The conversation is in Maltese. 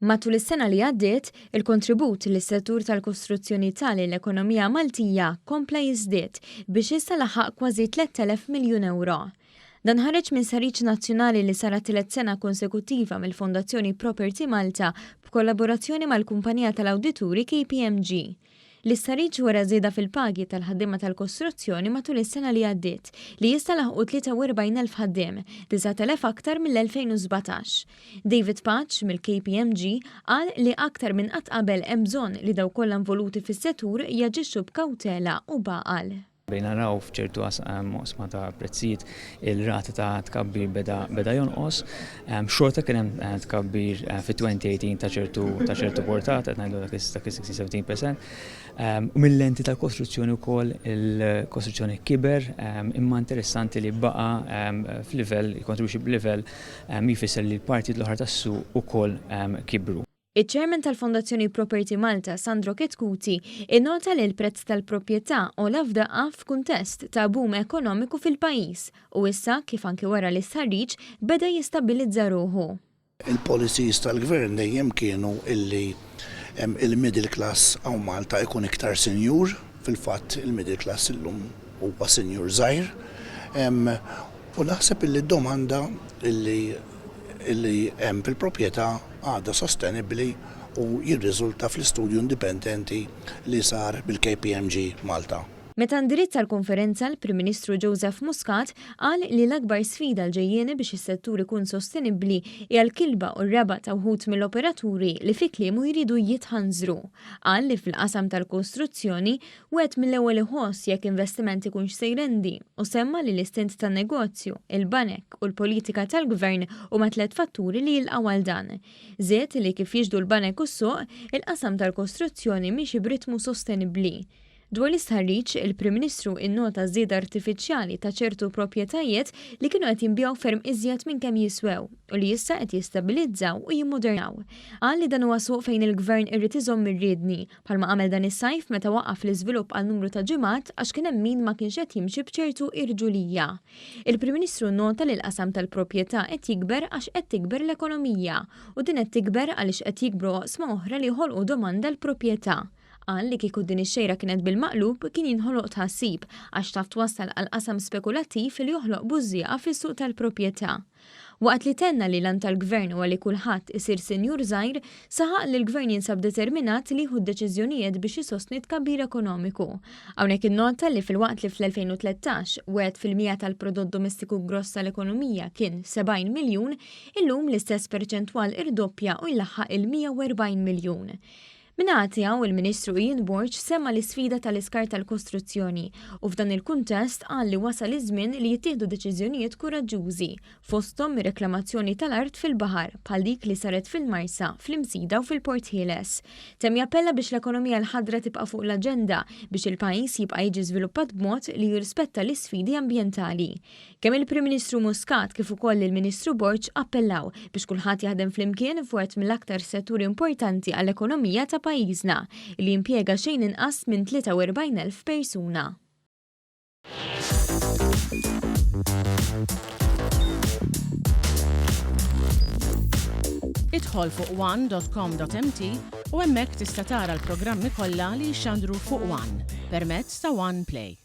Matul is-sena li għaddiet, il-kontribut li s-settur tal-kostruzzjoni ta lill-ekonomija Maltija kompla jiżdied biex issa laħaq kważi 3,000 miljun ewro. Dan ħareġ minn stħarriġ nazzjonali li sar għat-tielet sena konsekuttiva mill-Fondazzjoni Property Malta b'kollaborazzjoni mal-kumpanija tal-awdituri KPMG. L-istħarriġ wera żieda fil-pagi tal-ħaddiema tal-kostruzzjoni matul is-sena li għaddiet, li issa laħqu 43,000 ħaddiem, 9,000 aktar mill-2017. David Pace, mill-KPMG, qal li aktar minn qatt qabel hemm bżonn li dawk kollha involuti fis-settur jaġixxu b'kawtela u b'għaqal. Bdejna naraw f'ċertu oqsma ta' prezzijiet il-rata ta' tkabbir beda beda jonqos. Xorta kien hemm tkabbir fit-2018 ta' ċertu ta' ċertu portata, qed ngħidu dak is-16-17%. U mill-lenti tal-kostruzzjoni wkoll il-kostruzzjoni kiber, imma interessanti li baqa' f'livell, jikkontribwixxi b'livell jfisser li l-partijiet l-oħra tas-suq ukoll kibru. Iċ-Chairman tal-Fondazzjoni Property Malta, Sandro Chetcuti, innota li l-prezz tal-proprjetà għola f'daqqa f'kuntest ta' boom ekonomiku fil-pajjiż u issa, kif anki wara l-istħarriġ, beda jistabbilizza ruħu. Il-policies tal-Gvern dejjem kienu illi il-middle class hawn Malta ikun iktar sinjur, fil-fatt il-middle class illum huwa sinjur żgħir, u naħseb illi d-domanda illi illi hemm fil-proprjetà għadha sostenibbli u jirriżulta fl-istudju indipendenti li sar mill-KPMG Malta. Meta indirizza l-konferenza, l-Prim Ministru Joseph Muscat qal li l-akbar sfida għall-ġejjieni biex is-settur ikun sostenibbli hija l-kilba u r-raba' ta' wħud mill-operaturi li fi kliemu jridu jitħanżru. Qal li fil-qasam tal-kostruzzjoni, Wieħed mill-ewwel iħoss jekk investiment ikunx se jrendi u semma li l-istint tan-negozju, il-banek u l-politika tal-gvern huma tlett fatturi li jilqgħu għal dan. Żied li kif jixhdu l-banek u s-suq, il-qasam tal-kostruzzjoni miexi b'ritmu sostenibbli. Dwar l-istħarriġ, il-Prim Ministru innota ż-żieda artifiċjali ta' ċertu proprjetajiet li kienu qed jinbiegħu ferm iżjed minn kemm jiswew u li issa qed jistabbilizzaw u jimmodernaw. Qal li dan huwa suq fejn il-Gvern irid iżomm ir-riedni Bħalma għamel dan is-sajf meta waqqaf l-iżvilupp għal numru ta' ġimgħat għax kien hemm min ma kienx qed jimxi b'ċertu irġulija. Il-Prim Ministru nnota li l-qasam tal-proprjetà qed jikber għax qed tikber l-ekonomija u din qed tikber għaliex qed jikbru oqsma oħra li joħolqu domanda għall-proprjetà. Qal li kieku din ix-xejra kienet bil-maqlub kien jinħoloq tħassib għax taf twassal għal qasam spekulattiv li joħloq bużżieqa fis-suq tal-proprjetà. Waqt li tenna li l-għan tal-Gvern huwa li kulħadd isir sinjur żgħir, saħaq li l-Gvern jinsab determinat li jieħu d-deċiżjonijiet biex isostni t-tkabbir ekonomiku. Hawnhekk innota li filwaqt li fl-2013, 1% tal-prodott domestiku gross tal-ekonomija kien 70 miljun, illum l-istess perċentwal irdoppja u jlaħħaq il-140 miljun. Min-naħa tiegħu, il-Ministru Ian Borg semma l-isfida tal-iskart tal-kostruzzjoni u f'dan il-kuntest qal li wasal iż-żmien li jittieħdu deċiżjonijiet kuraġġużi, fosthom ir-reklamazzjoni tal-art fil-baħar bħal dik li saret fil-Marsa, fl-Imsida u fil-Port Ħieles. Temm jappella biex l-ekonomija l-ħadra tibqa' fuq l-aġenda biex il-pajjiż jibqa' jiġi żviluppat b'mod li jirrispetta l-isfidi ambjentali. Kemm il-Prim Ministru Muscat kif ukoll il-Ministru Borg appellaw biex kulħadd jaħdem flimkien f'wieħed mill-aktar setturi importanti għall-ekonomija ta' pajjiżna, li jimpjega xejn inqas minn 43,000 persuna. Idħol fuq one.com.mt u hemmhekk tista' tara l-programmi kollha li jixxandru fuq One permezz ta' One Play.